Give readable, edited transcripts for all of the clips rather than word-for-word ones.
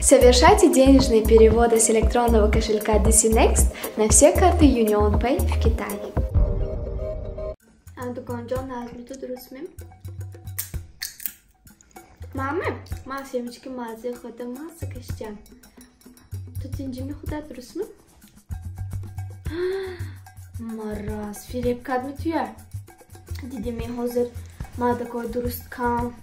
Совершайте денежные переводы с электронного кошелька DC Next на все карты UnionPay в Китае. Дуконҷон, назми ту дурустмем? Мама, ман семечки маззаи худам мазза кашидам. Ту тинҷими худат дурустми? Мараз, фиреб кардми туя? Дидими ҳозир мардакои дуруст кам.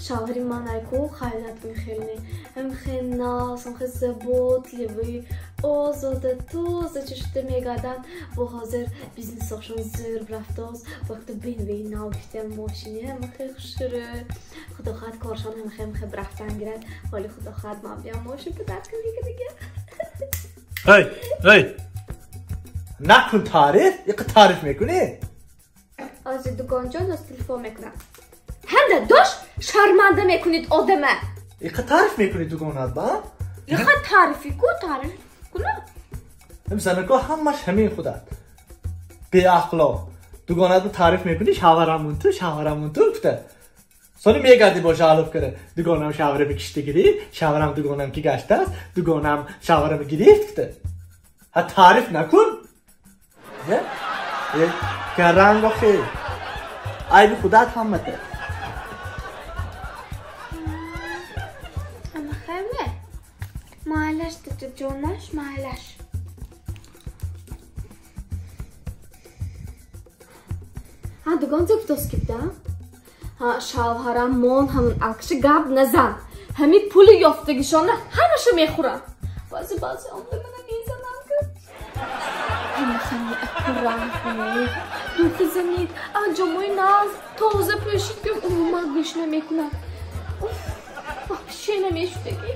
Шавҳари ман айку хайрат мехелни. Ҳамхе наз, ҳамхе заботливый, озода, тоза чушта мегарданд. Бо ҳозир бизнесошон зӯр рафтоз. Вақти BMW нав гирифтем мошини, ҳамхе хушрӯ. Худо хоҳад коршон ҳамхе ҳамхе рафтан гирад. Ҳоли худо хоҳад ман биям мошин подарка мекунага. Эй, эй! Накун таъриф, иқа таъриф мекунӣ? Ҳозир дуконҷон оз телефон мекунам. Ҳамда дош шарманда мекунед одама. Иқа таъриф мекунӣ дугонат ба? Иқа таърифи ку, таъриф кунам. Занако ҳамаш ҳамин худат. Беақло. Дугонат таъриф мекунӣ, шавҳарамун ту, шавҳарамун ту гуфта. Сони мегардӣ бо жалоб кара. Дугонам шавҳарами кишта гирифт, шавҳарам дугонам ки гаштааст, дугонам шавҳарами гирифт гуфта. Ҳа таъриф накун. Е, гаранг охи. Айби худат ҳамата. Амахайме? Майлаш, ҷонаш, майлаш. Ҳа, дугон зеб доскибда? Ҳа, шавҳарам мон ҳамун алкаши гап назан. Ҳамин пули ёфтагишона ҳамаша мехӯрам. Баъзе баъзе омда мана мезанам ки. Ҳамахами аккуратне, духи занид, анҷомои наз, тоза пӯшид ки умуман гӯш намекунад. Уф, вообще намешудагӣ.